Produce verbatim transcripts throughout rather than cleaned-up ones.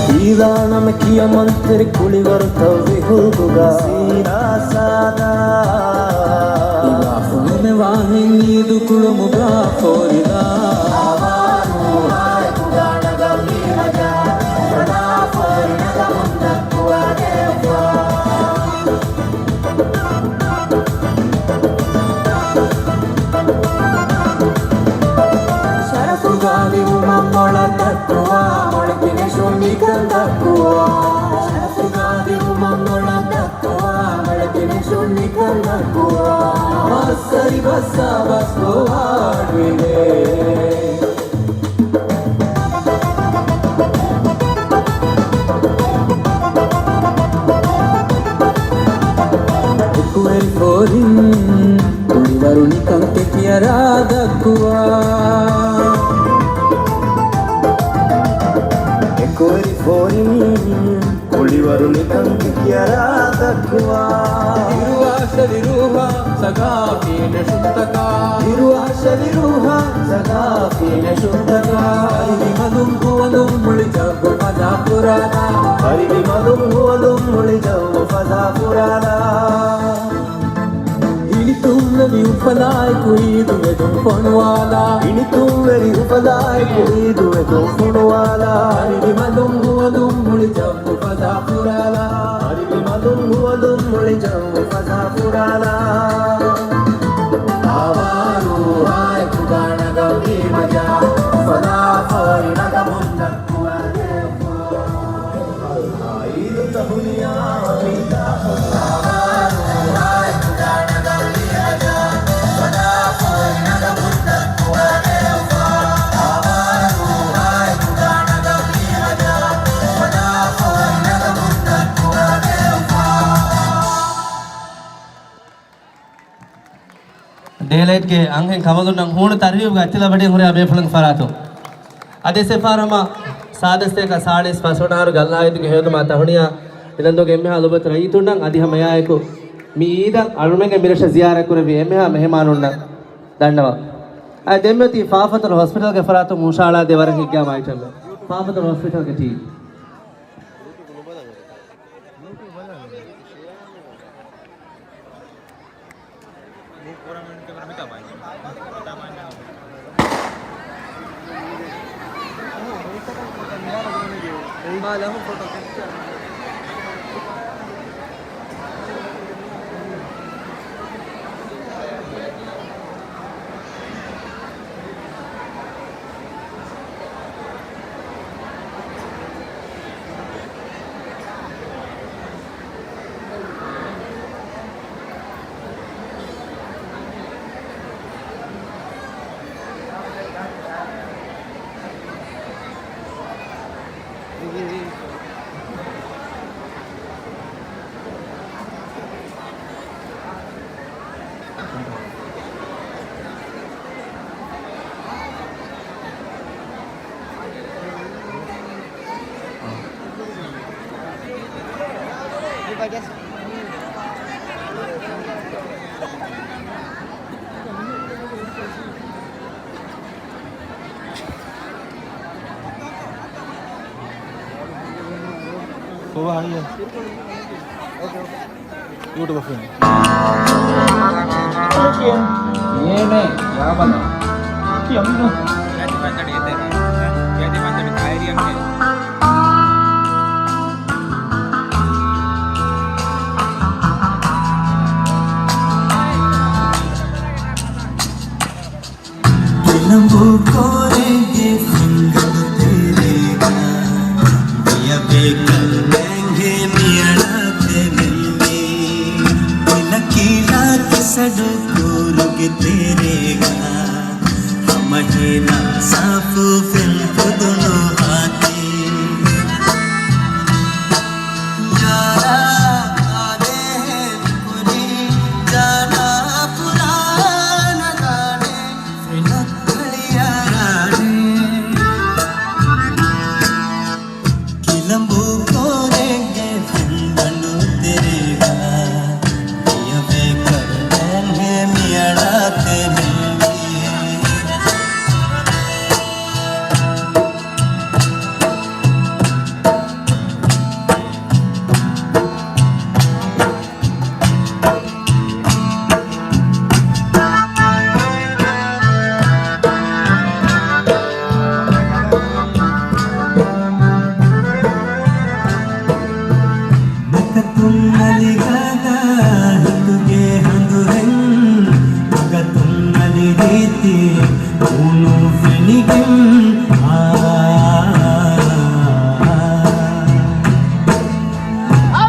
ހީލާ ނަމެ ކިޔަމަންތެރި ކުޅިވަރުތައް ވިހުލްގުގަ ސީދާ ސާދާ. އިލާފު ނުމެ ވާހެން އީދު ކުޅުމުގަ ފޯރިލާ. އާވާރޫ ހާއެކު ގާނަގަ މީހަޖާ ފަދާ ފޯރި ނަގަމުން ދައްކުވާ ދެއްވާ. ޝަރަފުގާ ލިބުމަށް މޮޅަށް ދައްކުވާ، މޮޅަކި ނެށުން ނިކަން ދައްކުވާ. ޝަރަފުގާ ލިބުމަށް މޮޅަށް ދައްކުވާ، މޮޅަކި ނެށުން ނިކަން ދައްކުވާ. މައްސަރި ބައްސާ ބަސް ގޮވާ އަޑުއިވޭ. އެކުވެރި ފޯރިން ކުޅިވަރު ނިކަން ކެކިއަރާ ދައްކުވާ. އެކުވެރި ފޯރިން ކުޅިވަރު ނިކަން ކެކިއަރާ ދައްކުވާ. އިރުއަށް ޝަވިރުހާ ސަގާފީ ނެށުންތަކާ. އިރުއަށް ޝަވިރުހާ ސަގާފީ ނެށުންތަކާ. ހަރިވި މަލުން ހުވަލުން މުޅި ޖައްވު ފަޒާ ފުރާނާ. ހަރިވި މަލުން ހުވަލުން މުޅި ޖައްވު ފަޒާ ފުރާނާ. ހިނިތުންވެރި އުފަލާއެކު އީދު ވެދުން ފޮނުވާލާ. ހިނިތުންވެރި އުފަލާއެކު އީދު ވެދުން ފޮނުވާލާ. ހަރިވި މަލުން ހުވަލުން މުޅި ޖައްވު ފަޒާ ފުރާލާ. ހަރިވި މަލުން ހުވަލުން މުޅި ޖައްވު ފަޒާ ފުރާލާ. އާވާރޫ ހާއެކު ގާނަގަ މީހަޖާ ފަދާ ފޯރި ނަގަމުން ދައްކުވާ ދެއްވާ. ޑޭލައިޓްގެ އަންހެން ކަނބަލުންނަށް ހޫނު ތަރުހީބުގެ އަތްތިލަ ބަޑިން ހުރިހާ ބޭފުޅުން ފަރާތުން. އަދި އެއްފަހަރު ހަމަ ސާދަސްތޭކަ ސާޅީސް ފަސްވަނަ އަހަރު ގައްލާ އީދުގެ ހެޔޮދުމާ ތަހުނިޔާ އިލަންދޫގެ އެންމެހާ ލޮބުވެތި ރައްޔިތުންނަށް އަދި ހަމަ އެއާއެކު މި އީދަށް އަޅުމެންގެ މިރަށަށް ޒިޔާރަތް ކުރެއްވި އެންމެހާ މެހެމާނުންނަށް ދަންނަވަން. އަދި ދެންމެ އޮތީ ފާފަތުރު ހޮސްޕިޓަލްގެ ފަރާތުން ހުށަހަޅާދޭ ވަރަށް ހިތްގައިމު އައިޓަމެއް. ފާފަތުރު ހޮސްޕިޓަލްގެ ޓީމް. ކޮބާ ހައްޔަ؟ ޔޫޓިއުބަށް ފެން. އޭނެ ޔާބަލާ. ކިޔަމިނު. އެލަނބޫ ކޯރެއްގެ ފިނގަނޑު ތެރޭގަ، ވިޔަ ބޭކަލް މޭނގޭ މިއަޅާ ތެމެންވީ. އިނަކީ ލާކި ސަޑު ކޫރުގެ ތެރޭގަ، ހަމަ ހީލާ ތުންއަލިގަދަ ހިތުގެ ހަނދުރެން، ވަގަތުން އަލި ރީތި ހޫނު ފެނިގެން، އާ،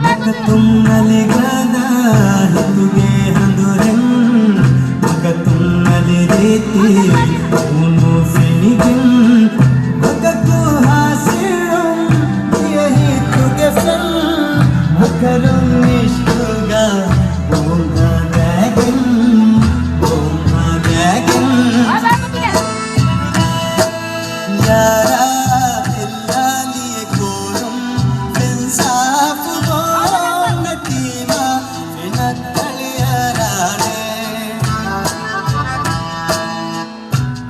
ވަގަތުން އަލިގަދަ ހިތުގެ ހަނދުރެން، ވަގަތުން އަލި ރީތި ހޫނު ފެނިގެން، ވަގަތު ހާސިލުން ދިޔަ ހިތުގެ ފެން، އަކަރުން އިޝްޤުގަ ބޯންހަދާގެން، ބޯންހަދާގެން. ޔާރާ ދިއްލާލި ކޯރުން ފެން ސާފު ބޯން ނެތީމާ ފެނަށް ކަޅިއަރާނެ.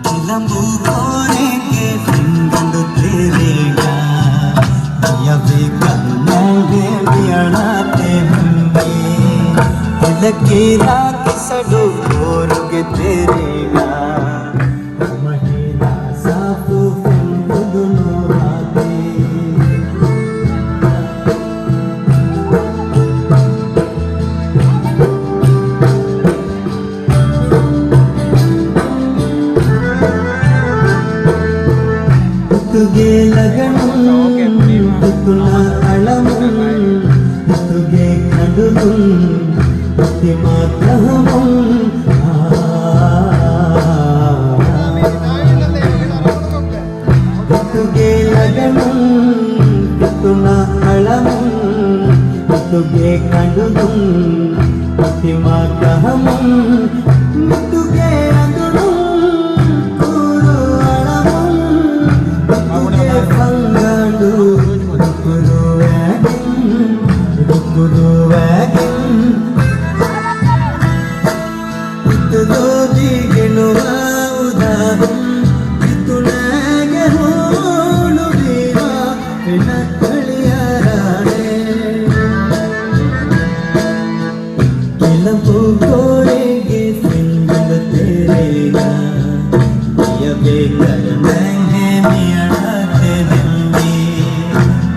ކިލަނބު ކޯރެއްގެ ފެންގަނޑު ތެރޭގަ، ދިޔަވޭ ކަރުނައެއް މިއަޅާ ތެރެނބީ. ކިލަކިލާ ކިސަޑު ކޯރުގެ ތެރޭގަ، ހަމަހިލާ ސާފު ފެން ބުދުނު ވާތީ. ހިތުގެ ލަގަނުން ހިތުން އަޅަމުން، ހިތުގެ ކަނޑުން ހިތިމާ ކަހަމުން، އާ. ހިތުގެ ލަގަނުން ހިތުން އަޅަމުން، ހިތުގެ ކަނޑުން ހިތިމާ ކަހަމުން، ހިތުގެ އަނދުރުން ކުރު އަޅަމުން، ހިތުގެ ފަންގަނޑު ރުކުރުވައިގެން، ރުކުރުވައިގެން. ހިތުލޯބި ގެނުވާ އުދާހުން، ހިތުންގެ ހޫނު ވީމާ ފެނަށް ކަޅިއަރާނެ. ކިލަނބު ކޯރެއްގެ ފެންގަނޑު ތެރޭގަ، ދިޔަވޭ ކަރުނައެއް މިއަޅާ ތެރެނބީ.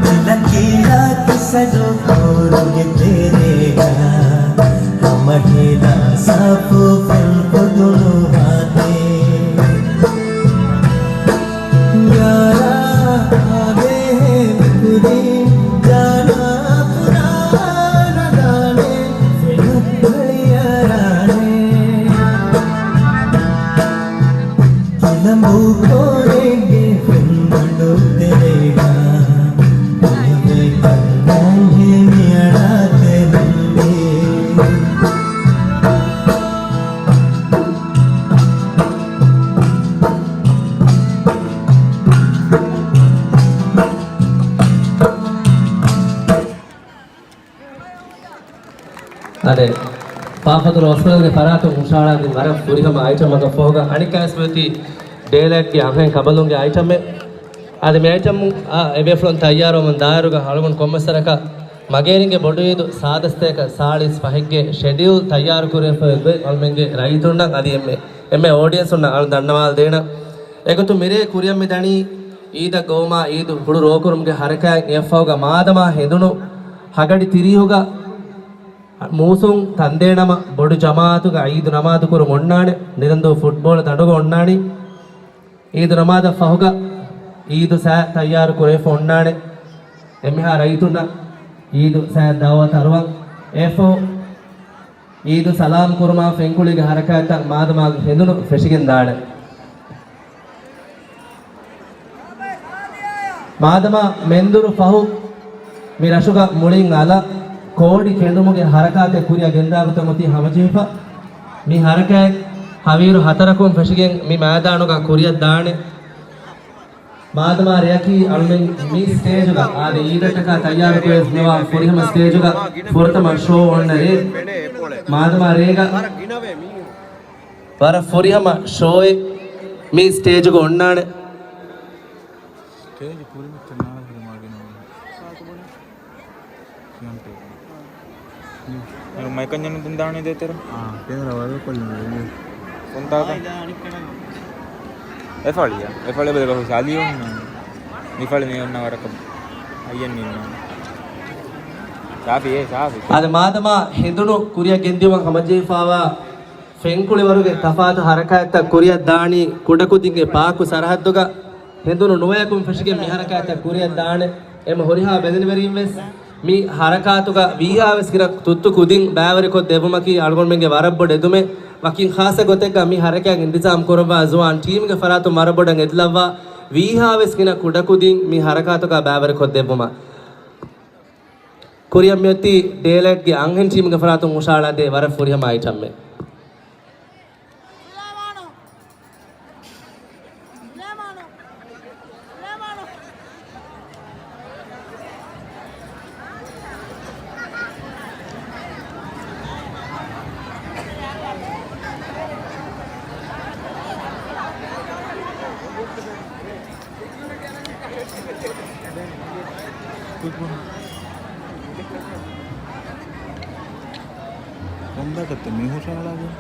ކިލަކިލާ ކިސަޑު ކޯރުގެ ތެރޭގަ، ހަމަހިލާ ސާފު ފެން ބުދުނު ވާތީ. ޔާރާ އާދޭހޭ މިކުރީ، ޖާނާ ފުރާނަ ދާނެ، ފެނަށް ކަޅިއަރާނެ. ކިލަނބު ކޯރެއްގެ ފެންގަނޑު ތެރޭގަ، ދިޔަވޭ ކަރުނައެއް މިއަޅާ ތެރެނބީ. އަދި ފާފަތުރު އޮސްކަރުގެ ފަރާތުން ހުށަހަޅާދިން ވަރަށް ފުރިހަމަ އައިޓަމް އަކަށް ފަހުގަ އަނެއްކާވެސް ވެތި ޑޭލައިޓްގެ އަންހެން ކަބަލުންގެ އައިޓަމެއް. އަދި މި އައިޓަމް އާ، އެބޭފުޅުން ތައްޔާރުވަމުން ދާއިރުގަ އަޅުގަނޑު ކޮންމެސް ވަރަކަށް މަގޭރިންގެ ބޮޑުއީދު ސާދަސްތޭކަ ސާޅީސް ފަހެއްގެ ޝެޑިއުލް ތައްޔާރު ކުރެވިފައި އޮތް އަޅުމެންގެ ރައްޔިތުންނަށް އަދި އެންމެ، އެންމެ އޯޑިއެންސުންނަށް އަޅު ދަންނަވާލަދޭނަން. އެގޮތުން މިރޭ ކުރިއަށް މި ދަނީ އީދަށް ގޮވުމާ އީދު ހުޅު ރޯކުރުމުގެ ހަރަކާތް އެއަށްފަހުގަ މާދަމާ ހެނދުނު ހަގަޑި ތިރީހުގަ މޫސުން ތަންދޭނަމަ ބޮޑު ޖަމާއަތުގަ އީދު ނަމާދު ކުރުން އޮންނާނެ، ނިރަންދޫ ފުޓްބޯޅަ ދަނޑުގަ އޮންނާނީ. އީދު ނަމާދަށް ފަހުގަ އީދު ސައި ތައްޔާރު ކުރެވިފަ އޮންނާނެ. އެންމެހާ ރައްޔިތުންނަށް އީދު ސައި ދައުވަތު އަރުވަން. އެއަށްފަހު އީދު ސަލާމް ކުރުމާ ފެންކުޅީގެ ހަރަކާތްތައް މާދަމާގެ ހެނދުނު ފެށިގެން ދާނެ. މާދަމާ މެންދުރު ފަހު މި ރަށުގަ މުޅިން އަލަށް ކޯޑި ކެނޑުމުގެ ހަރަކާތެއް ކުރިއަށް ގެންދާ ގޮތަށް އޮތީ ހަމަޖެހިފަ. މި ހަރަކާތް ހަވީރު ހަތަރަކުން ފެށިގެން މި މައިދާނުގަ ކުރިއަށް ދާނެ. މާދަމާ ރެއަކީ އަޅުމެން މި ސްޓޭޖުގަ އާދެ އީދަށްޓަކާ ތައްޔާރުކުރެވިފަ މިވާ ފުރިހަމަ ސްޓޭޖުގަ ފުރަތަމަ ޝޯ އޮންނަ ރޭ. މާދަމާ ރޭގަ ވަރަށް ފުރިހަމަ ޝޯއެއް މި ސްޓޭޖުގަ އޮންނާނެ. ސްޓޭޖު ކުރިމައްޗަށް ނާދަ ހުރި މާގިނަ މައިކަން ޖަނަ ދުން ދާނީ ދޭތެރެ. އާ، ކެމެރާ ވަރު ކޮށްލުން ވެއްޖެ. ކޮންތާކަށް؟ އެފަޅިއަށް. އެފަޅި ބެލެ ގަހު ސާލީ އޮންނާނެ. މިފަޅި މި އޮންނަ ވަރަކަށް ހައްޔަން ނިންނާނެ. އާދެ، މާދަމާ ހެނދުނު ކުރިއަށް ގެންދިއުމަށް ހަމަޖެހިފާވާ ފެންކުޅިވަރުގެ ތަފާތު ހަރަކާތްތައް ކުރިއަށް ދާނީ ކުޑަކުދިންގެ ޕާކު ސަރަހައްދުގަ. ހެނދުނު ނުވަޔަކުން ފެށިގެން މި ހަރަކާތްތައް ކުރިއަށް ދާނެ. އެމަ ހުރިހާ ބެލެނިވެރިން ވެސް މި ހަރަކާތުގަ ވީހާވެސް ގިނަ ތުއްތު ކުދިން ބައިވެރިކޮށް ދެއްވުމަކީ އަޅުގަނޑުމެންގެ ވަރަށް ބޮޑު އެދުމެއް. ވަކިން ޚާއްޞަ ގޮތެއްގަ މި ހަރަކާތް އިންތިޒާމް ކުރައްވާ ޒުވާން ޓީމްގެ ފަރާތުން ވަރަށް ބޮޑަށް އެދިލައްވާ ވީހާވެސް ގިނަ ކުޑަކުދިން މި ހަރަކާތުގަ ބައިވެރިކޮށް ދެއްވުމަށް. ކުރިއަށް މިއޮތީ ޑޭލައިޓްގެ އަންހެން ޓީމްގެ ފަރާތުން ހުށަހަޅާދޭ ވަރަށް ފުރިހަމަ އައިޓަމެއް. ކޮންދާކަށްތަ މި ހުށަހަޅާގެން؟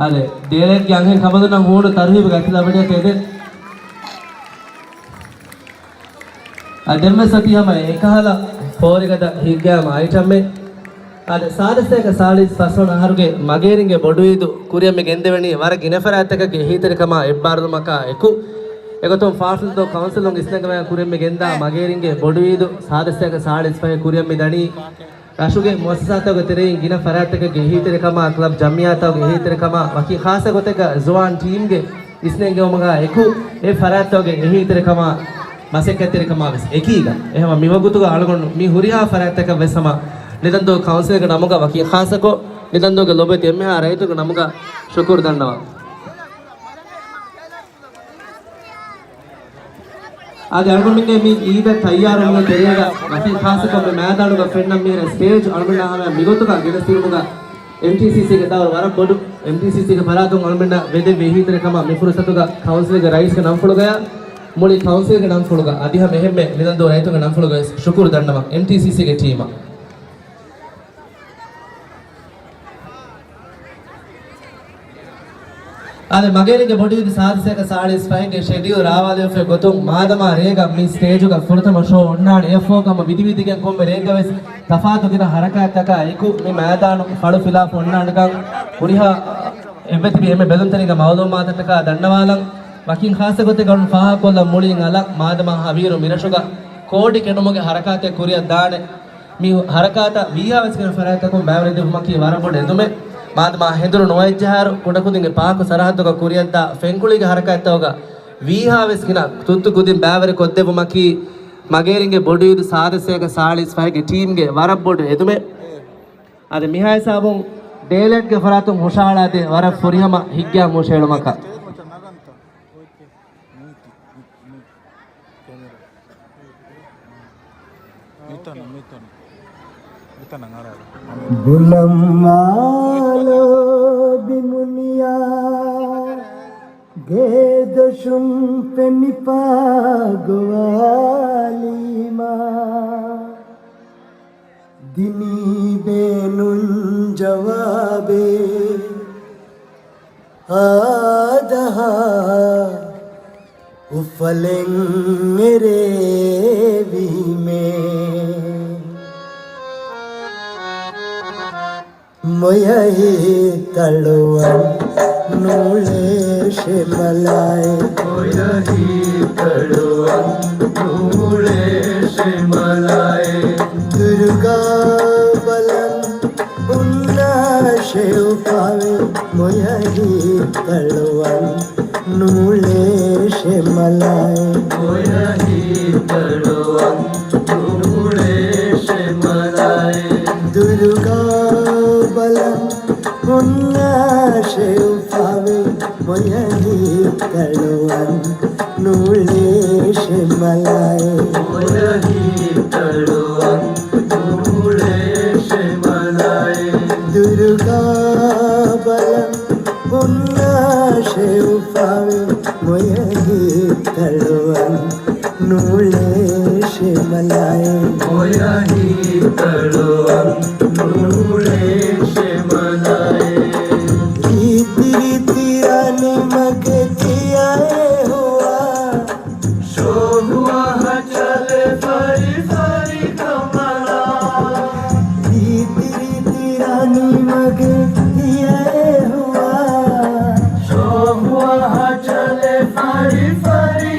އާދެ، ޑޭލެޓްގެ އަންހެން ކަނބަލުންނަށް ހޫނު ތަރުހީބުގެ އަތިލައްވަޑިއަކަށް އެދެން. އާ، ދެންވެސް އޮތީ ހަމަ އެކަހަލަ ފޯރިގަދަ ހިތްގައިމު އައިޓަމެއް. އާދެ، ސާދަ ސަތޭކަ ސާޅީސް ފަސް ވަނަ އަހަރުގެ މަގޭރިންގެ ބޮޑުއީދު ކުރިއަށް މި ގެންދެވެނީ ވަރަށް ގިނަ ފަރާތްތަކެއްގެ އެހީތެރިކަމާ އެއްބާރުލުމަކާ އެކު، އެގޮތުން ފާފަތުދޫ ކައުންސިލުން އިސްނަންގަވާ ކުރިއަށް މި ގެންދާ މަގޭރިންގެ ބޮޑުއީދު ސާދަ ސަތޭކަ ސާޅީސް ފަހެއް ކުރިއަށް މި ދަނީ. ރަށުގެ މުއައްސަސާތަކުގެ ތެރެއިން ގިނަ ފަރާތްތަކެއްގެ އެހީތެރިކަމާ، ކްލަބް ޖަމްޢިއްޔާތަކުގެ އެހީތެރިކަމާ، ވަކި ޚާއްޞަ ގޮތެއްގަ ޒުވާން ޓީމްގެ އިސްނެންގެވުމުގަ އެކު، އެ ފަރާތްތަކުގެ އެހީތެރިކަމާ، މަސައްކަތްތެރިކަމާ ވެސް އެކީގަ. އެހެންވީމަ މިވަގުތުގަ އަޅުގަނޑު މި ހުރިހާ ފަރާތްތަކަށް ވެސް ހަމަ ނިދަންދޫ ކައުންސިލްގެ ނަމުގަ ވަކި ޚާއްޞަކޮށް، ނިދަންދޫގެ ލޮބުވެތި އެންމެހާ ރައްޔިތުންގެ ނަމުގަ ޝުކުރު ދަންނަވަން. އާދެ، އަޅުގަނޑުމެންގެ މި އީދަށް ތައްޔާރުވުމުގެ ތެރޭގަ ވަކި ޚާއްޞަކޮށް މި މައިދާނުގަ ފެންނަ މިހިރަ ސްޓޭޖް އަޅުގަނޑާ ހަމަ މިގޮތުގަ ގެނެސްދިނުމުގަ އެމްޓީސީސީގެ ދައުރު ވަރަށް ބޮޑު. އެމްޓީސީސީގެ ފަރާތުން އަޅުގަނޑަށް ވެދެއްވި އެހީތެރިކަމަށް މި ފުރުސަތުގަ ކައުންސިލްގެ ރައީސްގެ ނަންފުޅުގަޔާ މުޅި ކައުންސިލްގެ ނަންފުޅުގަ އަދި ހަމަ އެހެންމެ ނިދަންދޫ ރައްޔިތުންގެ ނަންފުޅުގަ ވެސް ޝުކުރު ދަންނަވަން އެމްޓީސީސީގެ ޓީމަށް. އާދެ، މަގޭރިންގެ ބޮޑުއީދު ސާދަ ސަތޭކަ ސާޅީސް ފަހެއްގެ ޝެޑިއުލް ރާވާލެވިފައި ގޮތުން މާދަމާ ރޭގަ މި ސްޓޭޖުގަ ފުރަތަމަ ޝޯ އޮންނާނެ. އެއަށްފަހުގަ ހަމަ ވިދިވިދިގެން ކޮންމެ ރެއެއްގަ ވެސް ތަފާތު ގިނަ ހަރަކާތްތަކާ އެކު މި މައިދާނު ފަޅު ފިލާފަ އޮންނާނެކަން ހުރިހާ އެއްވެ ތިބި އެންމެ ބެލުންތެރިންގެ މައުލޫމާތަށްޓަކާ ދަންނަވާލަން. ވަކިން ޚާއްޞަ ގޮތެއްގަ ފާހަގަކޮށްލަން މުޅިން އަލަށް މާދަމާ ހަވީރު މިރަށުގަ ކޯޑި ކެނޑުމުގެ ހަރަކާތެއް ކުރިއަށް ދާނެ. މި ހަރަކާތަށް ވީހާވެސް ގިނަ ފަރާތްތަކުން ބައިވެރި ދެއްވުމަކީ ވަރަށް ބޮޑު އެދުމެއް. މާދަމާ ހެނދުރު ނުވައެއްޖަހާއިރު ކުޑަކުދިންގެ ޕާކު ސަރަހައްދުގަ ކުރިއަށްދާ ފެންކުޅީގެ ހަރަކާތްތަކުގަ ވީހާވެސް ގިނަ ތުއްތު ކުދިން ބައިވެރި ކޮށްދެއްވުމަކީ މަގޭރިންގެ ބޮޑުއީދު ސާދަ ސަތޭކަ ސާޅީސް ފަހެއްގެ ޓީމްގެ ވަރަށް ބޮޑު އެދުމެއް. އަދި މިހާ ހިސާބުން ޑޭލެޓްގެ ފަރާތުން ހުށަހަޅާދޭ ވަރަށް ފުރިހަމަ ހިތްގައިމު ހުށަހެޅުމަކަށް. ބުލަންވާލޯ ބިމުނިޔާ ގޭދޮށުން ފެނިފާ ގޮވާލީމާ. ދިނީ ބޭނުން ޖަވާބެއް އާދަހާ އުފަލެއް އެރޭވީމޭ. މޮޔަހީ ތަޅުވަން ނޫޅޭށެ މަލާއެ. މޮޔަހީ ތަޅުވަން ނޫޅޭށެ މަލާއެ. ދުރުގާ ބަލަން ހުންނާށެ އުފާވެ. މޮޔަހީ ތަޅުވަން ނޫޅޭށެ މަލާއެ. މޮޔަހީ ތަޅުވަން ނޫޅޭށެ މަލާއެ. ދުރުގާ ބަލަން ހުންނާށެ އުފާވެ. މޮޔަހީ ތަޅުވަން ނޫޅޭށެ މަލާއެ. މޮޔަހީ ތަޅުވަން ނޫޅޭށެ މަލާއެ. ދުރުގާ ބަލަން ހުންނާށެ އުފާވެ. މޮޔަހީ ތަޅުވަން ނޫޅޭށެ މަލާއެ. މޮޔަހީ ތަޅުވަން ނޫޅޭށެ މަލާއެ. ތިރި ތިރަނި މަގެ ތިޔައެ ހުވާ. ޝޯ ހުވާ ހަ ޗަލެ ފަރި ފަރި ކަމަލާ. ތިރި ތިރަނި މަގެ ތިޔައެ ހުވާ. ޝޯ ހުވާ ހަ ޗަލެ ފަރި ފަރި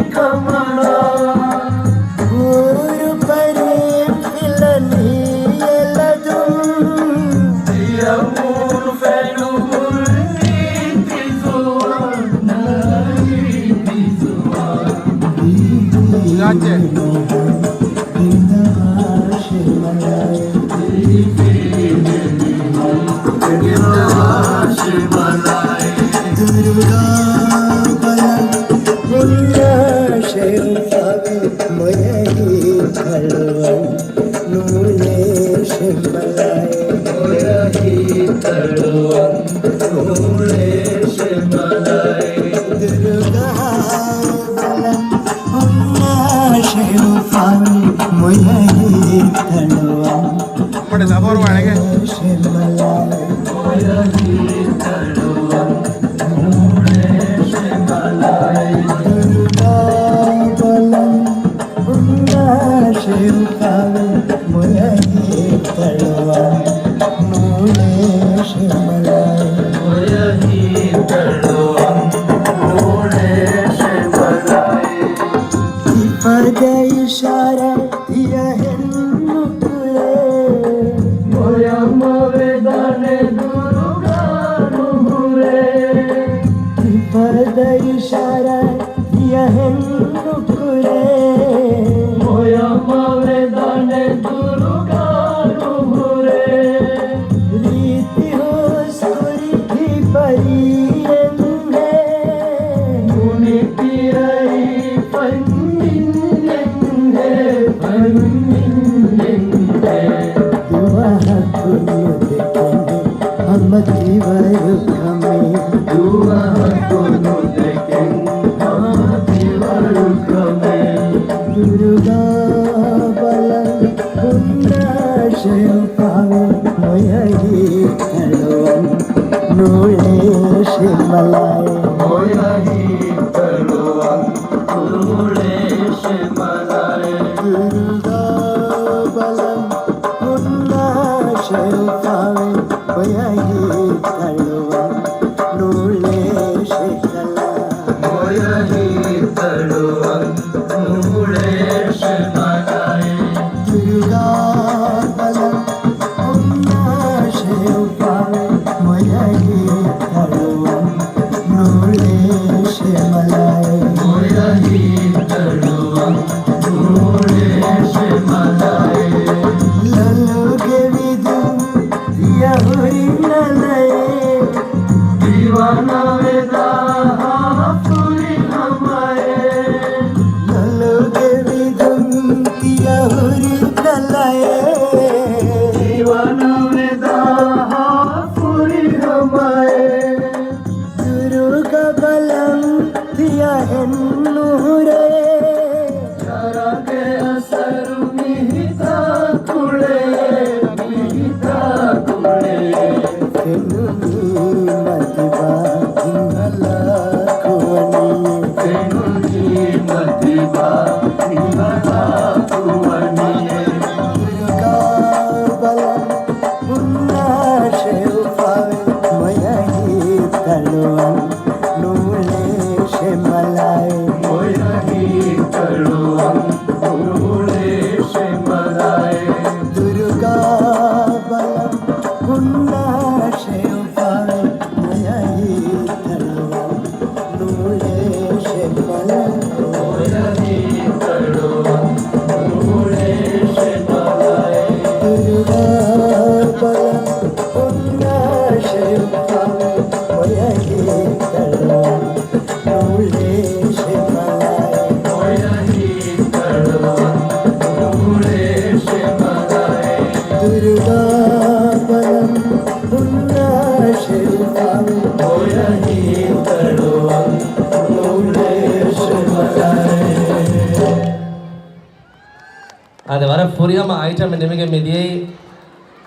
އާދެ، ވަރަށް ފުރިހަމަ އައިޓަމެއް ނިމިގެން މި ދިޔައީ.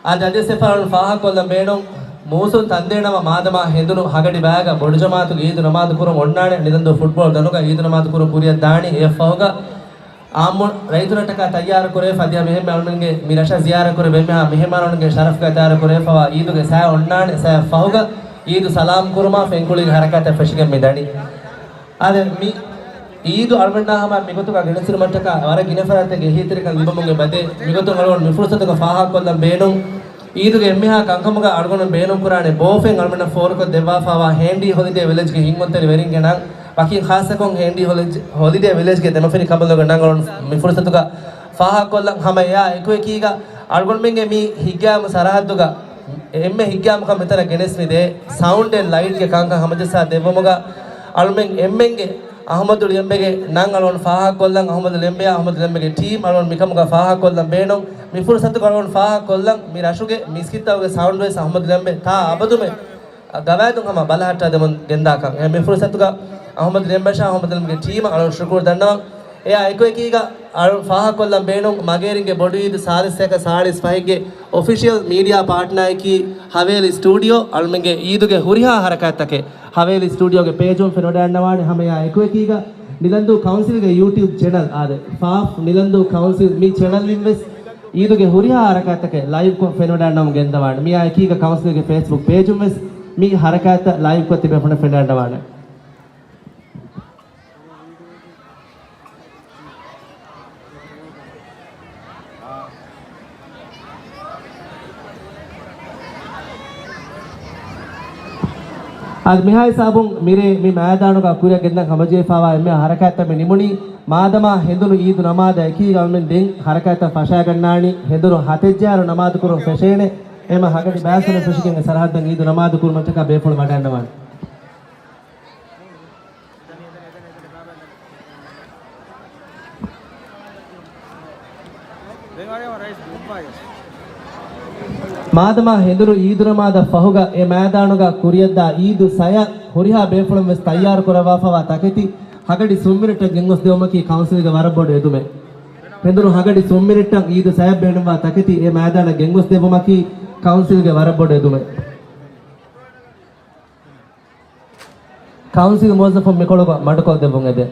އާދެ، އަދިވެސް އެފަހަރު ފާހަގަކޮށްލަން ބޭނުން، މޫސުން ތަންދޭނަމަ މާދަމާ ހެނދުނު ހަގަޑި ބައިގަ ބޮޑުޖަމާއަތުގެ އީދު ނަމާދު ކުރަން އޮންނާނެ. ނިދަންދޫ ފުޓްބޯޅަ ދަނުގަ އީދު ނަމާދު ކުރަން ކުރިއަށް ދާނީ. އެއަށްފަހުގަ އާއްމު ރައްޔިތުންނަށްޓަކާ ތައްޔާރު ކުރެވިފަ، އަދި މިހެން އަޅުގަނޑުގެ މި ރަށަށް ޒިޔާރަތް ކުރެވޭ އެންމެހާ މެހެމާނުންގެ ޝަރަފުގަ ތައްޔާރު ކުރެވިފަވާ އީދުގެ ސައި އޮންނާނެ. ސައި ފަހުގަ އީދު ސަލާމް ކުރުމާ ފެންކުޅީގެ ހަރަކާތަށް ފެށިގެން މި ދަނީ. އާދެ، މި އީދު އަޅުގަނޑާ ހަމަ މިގޮތުގަ ގެނެސްދިނުމަށްޓަކާ ވަރަށް ގިނަ ފަރާތެއްގެ އެހީތެރިކަން ލިބުމުގެ ބަދޭ، މިގޮތުން އަޅުގަނޑު މި ފުރުސަތުގަ ފާހަގަކޮށްލަން ބޭނުން. އީދުގެ އެންމެހާ ކަންކަމުގަ އަޅުގަނޑު ބޭނުން ކުރާނެ ބޯފެން އަޅުގަނޑަށް ފޯރުކޮށް ދެއްވާފަވާ ހޭންޑީ ހޮލިޑޭ ވިލެޖްގެ ހިތްއޮންތެރި ވެރިންގެ ނަން. ވަކިން ޚާއްޞަކޮށް ހެންޑީ ހޮލި-، ހޮލިޑޭ ވިލޭޖްގެ ދެމަފިރި ކަނބަލުގަ ނަން އަޅުން މި ފުރުސަތުގަ ފާހަގަކޮށްލަން. ހަމަ އެއާ އެކުއެކީގަ އަޅުގަނޑުމެންގެ މި ހިތްގައިމު ސަރަހައްދުގަ އެންމެ ހިތްގައިމުކަން މިތަނަށް ގެނެސް މި ދޭ ސައުންޑް އެންޑް ލައިޓްގެ ކަންކަން ހަމަޖައްސާ ދެއްވުމުގަ އަޅުމެން އެންމެންގެ އަހުމަދު ލިޔަނބެގެ ނަން އަޅުން ފާހަގަކޮށްލަން. އަހުމަދު ލިޔަނބެއާ އަހުމަދު ލިޔަނބެގެ ޓީމް އަޅުން މިކަމުގަ ފާހަގަކޮށްލަން ބޭނުން. މި ފުރުސަތުގަ އަޅުން ފާހަގަކޮށްލަން މި ރަށުގެ މިސްކިތްތަކުގެ ސައުންޑް ވެސް އަހުމަދު ލިޔަނބެ ތާ އަބަދުމެ ގަވާއިދުން ހަމަ ބަލަހައްޓާ ދެމުން ގެންދާކަން. އެ މި ފުރުސަތުގަ އަހުމަދު ލިޔަނބެއަށާ އަހުމަދު ލިޔަނބެގެ ޓީމަށް އަޅުން ޝުކުރު ދަންނަވަން. އެއާ އެކުއެކީގަ އަޅުން ފާހަގަކޮށްލަން ބޭނުން މަގޭރިންގެ ބޮޑު އީދު ސާޅީސް ސަތޭކަ ސާޅީސް ފަހެއްގެ އޮފިޝިއަލް މީޑިއާ ޕާޓްނާއަކީ ހަވޭލި ސްޓޫޑިއޯ. އަޅުމެންގެ އީދުގެ ހުރިހާ ހަރަކާތްތަކެއް ހަވޭލި ސްޓޫޑިއޯގެ ޕޭޖުން ފެނިވަޑައިގަންނަވާނެ. ހަމައެއާ އެކުއެކީގަ ނިލަންދޫ ކައުންސިލްގެ ޔޫޓިއުބް ޗެނަލް އާދެ، ފާފް ނިލަންދޫ ކައުންސިލް މި ޗެނަލްއިން ވެސް އީދުގެ ހުރިހާ ހަރަކާތްތަކެއް ލައިވްކޮށް ފެނިވަޑައިގަންނަވަން ގެންދަވާނެ. މިއާ އެކީގަ ކައުންސިލްގެ ފޭސްބުކް ޕޭޖުން ވެސް މި ހަރަކާތްތައް ލައިވްކޮށް ތިބޭފުޅުންނަށް ފެނިވަޑައިގަންނަވާނެ. އަދި މިހާ ހިސާބުން މިރޭ މި މައިދާނުގަ ކުރިއަށް ގެންދަން ހަމަޖެހިފައިވާ އެންމެ ހަރަކާތްތައް މި ނިމުނީ. މާދަމާ ހެނދުނު އީދު ނަމާދަށް އެކީގަ އަޅުމެން ދެން ހަރަކާތްތައް ފަށައިގަންނާނީ. ހެނދުނު ހަތެއް ޖަހާއިރު ނަމާދު ކުރުން ފެށޭނެ. އެހެންމަ ހަގަޑި ބާސްވަނަ ފެށިގެން އެ ސަރަހައްދަށް އީދު ނަމާދު ކުރުމަށްޓަކާ ބޭފުޅުން ވަޑައިގަންނަވާނެ. މާދަމާ ހެނދުނު އީދުނަމާދަށް ފަހުގަ އެ މައިދާނުގަ ކުރިއަށްދާ އީދު ސަޔަށް ހުރިހާ ބޭފުޅުން ވެސް ތައްޔާރު ކުރައްވާފައިވާ ތަކެތި ހަގަޑި ސުންމިނިޓަށް ގެންގޮސްދެވުމަކީ ކައުންސިލްގެ ވަރަށް ބޮޑު އެދުމެއް. ހެނދުނު ހަގަޑި ސުންމިނިޓަށް އީދު ސަޔަށް ބޭނުންވާ ތަކެތި އެ މައިދާނަށް ގެންގޮސްދެއްވުމަކީ ކައުންސިލްގެ ވަރަށް ބޮޑު އެދުމެއް. ކައުންސިލް މުވައްޒަފުން މިކޮޅުގަ މަޑުކޮށްދެއްވުން އެދޭ.